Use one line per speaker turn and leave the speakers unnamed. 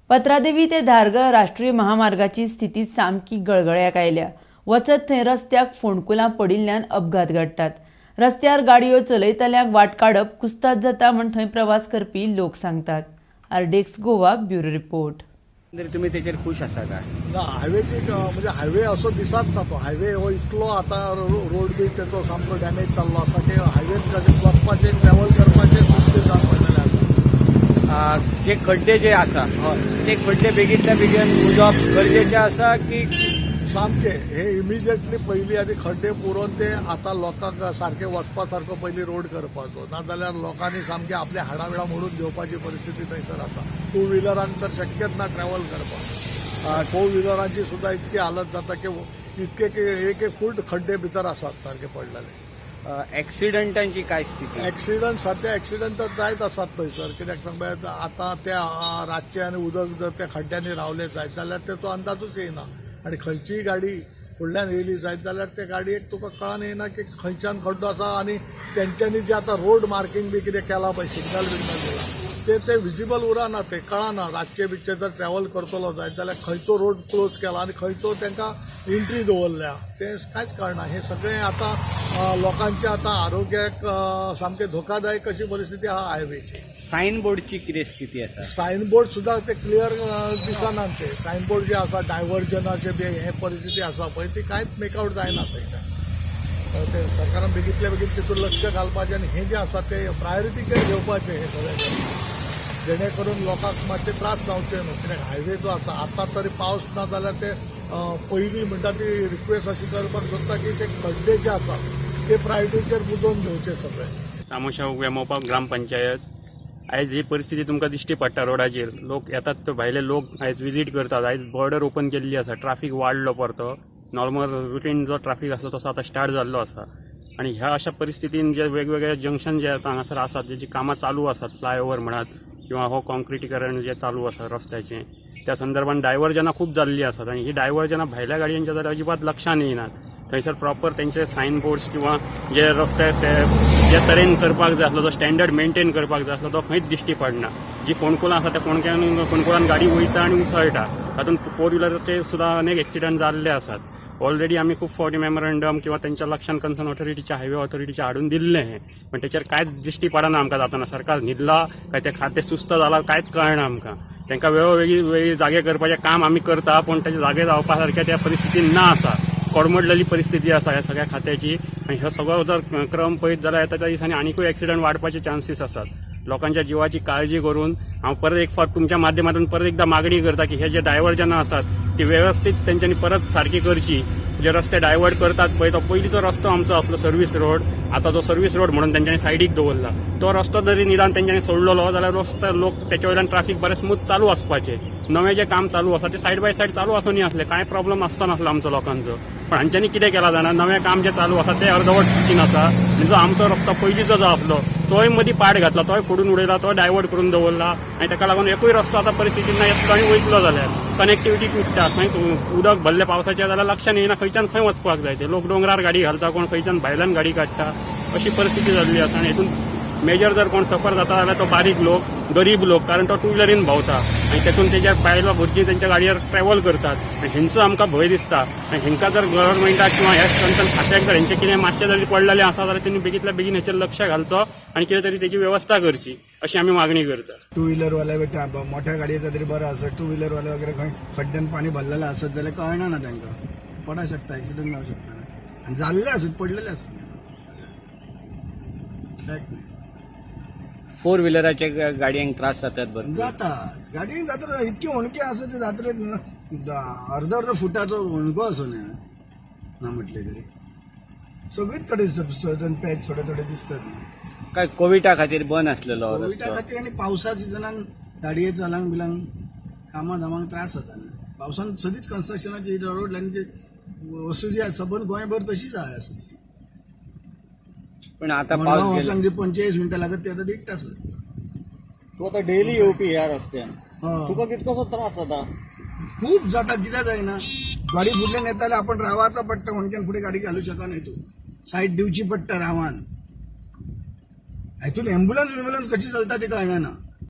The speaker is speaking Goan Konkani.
पत्रादेवी ते धारगळ राष्ट्रीय महामार्गाची स्थिती सामकी गळगळ्याक आयल्या. वचत थंय रस्त्याक फोंडकुलां पडिल्ल्यान अपघात घडटात. रस्त्यार गाडयो चलयतल्यांक वाट काडप कुस्ताद जाता म्हूण थंय प्रवास करपी लोक सांगतात. RDX Goa bureau report.
तुमी तेचेर खूश आसा काय?
ना, हायवेची म्हणजे हायवे असो दिसत ना, तो हायवे हो इतलो आतां रोड बी तेचो सामको डॅमेज जाल्लो आसा की हायवे वचपाचें ट्रॅवल करपाचें खूब जावन पडलेलें आसा.
जे खड्डे जे आसा
हय,
ते खड्डे बेगीतल्या बेगीन बुजोवप गरजेचें आसा की
सामकें हे इमिजिएटली पयलीं आदी खड्डे पुरोवन ते आतां लोकांक सारकें वचपा सारको पयलीं रोड करपाचो, नाजाल्यार लोकांनी सामकें आपल्या हाडां बिडां मोडून घेवपाची परिस्थिती थंयसर आसा. टू व्हिलरांक तर शक्यच ना ट्रॅवल करपाक. फोर व्हिलरांची सुद्दां इतकी हालत जाता की इतके की एक एक फूट खड्डे भितर आसात सारके पडलेले.
एक्सिडंटांची काय स्थिती?
एक्सिडंट सद्या एक्सिडंट तर जायत आसात थंयसर. कित्याक सांग, आतां त्या रातचें आनी उदक जर त्या खड्ड्यांनी रावलें जायत जाल्यार तेचो अंदाजूच येयना आनी खंयचीय गाडी फुडल्यान येयली जायत जाल्यार ते गाडयेक तुका कळून येयना की खंयच्यान खड्डो आसा. आनी तेंच्यांनी जे आतां रोड मार्कींग बी कितें केलां पळय, सिग्नल बिग्नल दिला, ते ते विजिबल उरना, ते कळना. रातचे बितचे जर ट्रॅवल करतलो जायत जाल्यार खंयचो रोड क्लोज केला आनी खंयचो तांकां एंट्री दवरल्या तें कांयच कळना. हें सगळें आतां लोकांच्या आतां आरोग्याक सामकें धोकादायक अशी परिस्थिती आहा हायवेची.
सायन बोर्डची कितें स्थिती आसा?
सायन बोर्ड सुद्दां ते क्लियर दिसना. ते सायन बोर्ड जे आसा डायवर्जनाचे बी हे परिस्थिती आसा पळय ती कांयच मेकआवट जायना थंयच्यान. ते सरकारान बेगीतल्या बेगीन तितून लक्ष घालपाचें आनी हें जें आसा ते प्रायोरिटीचेर घेवपाचें हें सगळें, जेणे करून लोकांक मातशे त्रास जावचे न्हू. कित्याक हायवे जो आसा आतां तरी पावस ना जाल्यार ते पयलीं म्हणटा ती रिक्वेस्ट अशी करपाक सोदता की ते खड्डे जे आसा ते प्रायोरिटीचेर बुजोवन घेवचे सगळे.
तामोशा वेमोपा ग्रामपंचायत आयज ही परिस्थिती तुमकां दिश्टी पडटा. रोडाचेर लोक येतात, ते भायले लोक आयज विजीट करतात. आयज बॉर्डर ओपन केल्ली आसा, ट्राफीक वाडलो परतो. नॉर्मल रुटीन जो ट्राफीक आसलो तसो आतां स्टार्ट जाल्लो आसा. आनी ह्या अशा परिस्थितीन जे वेगवेगळे जंक्शन जे आतां हांगासर आसात, जेची कामां चालू आसात, फ्लायओवर म्हणात किंवा हो कॉन्क्रिटीकरण जें चालू आसा रस्त्याचें, त्या संदर्भान डायवर्जनां खूब जाल्लीं आसात. आनी ही डायवर्जनां भायल्या गाडयांच्या जाल्यार अजिबात लक्षान येनात. थंयसर प्रॉपर तेंचे सायन बोर्ड्स किंवा जे रस्ते ते जे तरेन करपाक जाय आसलो, जो स्टँडर्ड मेंटेन करपाक जाय आसलो, तो खंयच दिश्टी पडना. जी फोंडकुलां आसा त्या फोंडकुलान गाडी वयता आनी उसळटा. तातूंत फोर व्हिलराचे सुद्दां अनेक एक्सिडंट जाल्ले आसात. ऑलरेडी आमी खूब फावटी मेमोरंडम किंवा तेंच्या लक्षान कन्सर्न ऑथॉरिटीच्या, हायवे ऑथॉरिटीच्या हाडून दिल्लें हें, पण तेचेर कांयच दिश्टी पडना आमकां. जाताना सरकार न्हिदला काय तें खातें सुस्त जालां कांयच कळना आमकां. तांकां वेळोवेळी वेळी जागे करपाचें काम आमी करता, पूण तेजे जागे जावपा सारकें त्या परिस्थितीन ना आसा. कोडमडलेली परिस्थिती आसा ह्या सगळ्या खात्याची. आनी हो सगळो जर क्रम पळयत जाल्यार येता त्या दिसांनी आनिकूय एक्सिडंट वाडपाचे चान्सीस आसात. लोकांच्या जिवाची काळजी करून हांव परत एक फावट तुमच्या माध्यमातून परत एकदा मागणी करता की हे जे डायवर्जनां आसात ती व्यवस्थीत तेंच्यांनी परत सारकी करची. जे रस्ते डायवर्ट करतात पळय, तो पयलींचो रस्तो आमचो आसलो सर्वीस रोड, आतां जो सर्वीस रोड म्हणून तेंच्यांनी सायडीक दवरला तो रस्तो जरी निदान तेंच्यांनी सोडलेलो जाल्यार रस्तो लोक तेच्या वयल्यान ट्राफीक बरें स्मूथ चालू आसपाचें. नवें जें काम चालू आसा तें सायड बाय सायड चालू आसूनय आसलें, कांय प्रॉब्लम आसचो नासलो आमचो लोकांचो. पण हांच्यांनी कितें केलां जाणा, नवें काम जें चालू आसा तें अर्दवट स्थितीन आसा आनी जो आमचो रस्तो पयलींचो जो आसलो तोय मदीं पाड घातला, तोय फोडून उडयला, तोय डायवर्ट करून दवरला आनी ताका लागून एकूय रस्तो आतां परिस्थितीन ना. येतलो आनी वयतलो जाल्यार कनेक्टिविटी तुट्टा. खंय उदक भरलें पावसाचें जाल्यार लक्षान येना खंयच्यान खंय वचपाक जाय ते. लोक डोंगरार गाडी घालता, कोण खंयच्यान भायल्यान गाडी काडटा, अशी परिस्थिती जाल्ली आसा. आनी हेतून मेजर जर कोण सफर जाता जाल्यार तो बारीक लोक, गरीब लोक, कारण तो टू व्हिलरीन भोंवता आनी तेतून तेज्या बायलां भुरगीं तेंच्या गाडयेर ट्रॅवल करतात आनी हेंचो आमकां भंय दिसता. आनी हेंकां जर गव्हर्मेंटाक किंवा ह्या कन्सर्न खात्याक जर हेंचें कितें मातशें जरी पडलेलें आसा जाल्यार तेणी बेगींतल्या बेगीन हेचेर लक्ष घालचो आनी कितें तरी तेची वेवस्था करची अशी आमी मागणी करता.
टू व्हिलरवाले मोठ्या गाडयेचा तरी बरं आसत, टू व्हिलरवाले वगैरे खंय खड्ड्यान पाणी भरलेलें आसत जाल्यार कळना ना तांकां, पडा शकता, एक्सिडंट जावं शकता आनी जाल्ले आसत, पडलेले आसत.
फोर व्हिलराच्या गाडयांक त्रास जातात भरपूर.
जाता गाडयेन जात्रा इतकी होणके आसा ते जात्रेत अर्द अर्द फुटाचो होणको आसो न्ही ना म्हटलें तरी सगळीच कडेन सर्टन पॅच थोडे थोडे दिसतात न्ही.
काय कोविडा खातीर बंद आसलेलो हो
कोविडा
रस्तो?
खातीर आनी पावसा सिजनान गाडये चलांक बिलांक कामां धामांक त्रास जाता न्ही. पावसान सदींच कन्स्ट्रक्शनाची रोड लायनीची वस्तू जी आसा सबंद गोंयभर तशीच आसा.
पण आता
मडगांव
पावस गेला.
वचूंक जी 45 मिनटां लागत ते आतां देड तास लागता.
तू आता डेली येवपी ह्या रस्त्यान,
हय.
तुका कितकोसो त्रास जाता?
खूप जाता, कित्याक जायना, गाडी फुडल्यान येताले आपण रावाचा पडटा, हुंडक्यान फुडें गाडी घालू शकना, तूं सायड दिवची पडटा रावान. हातून एम्बुलन्स बिम्बुलन्स कशी चलता ती कळना.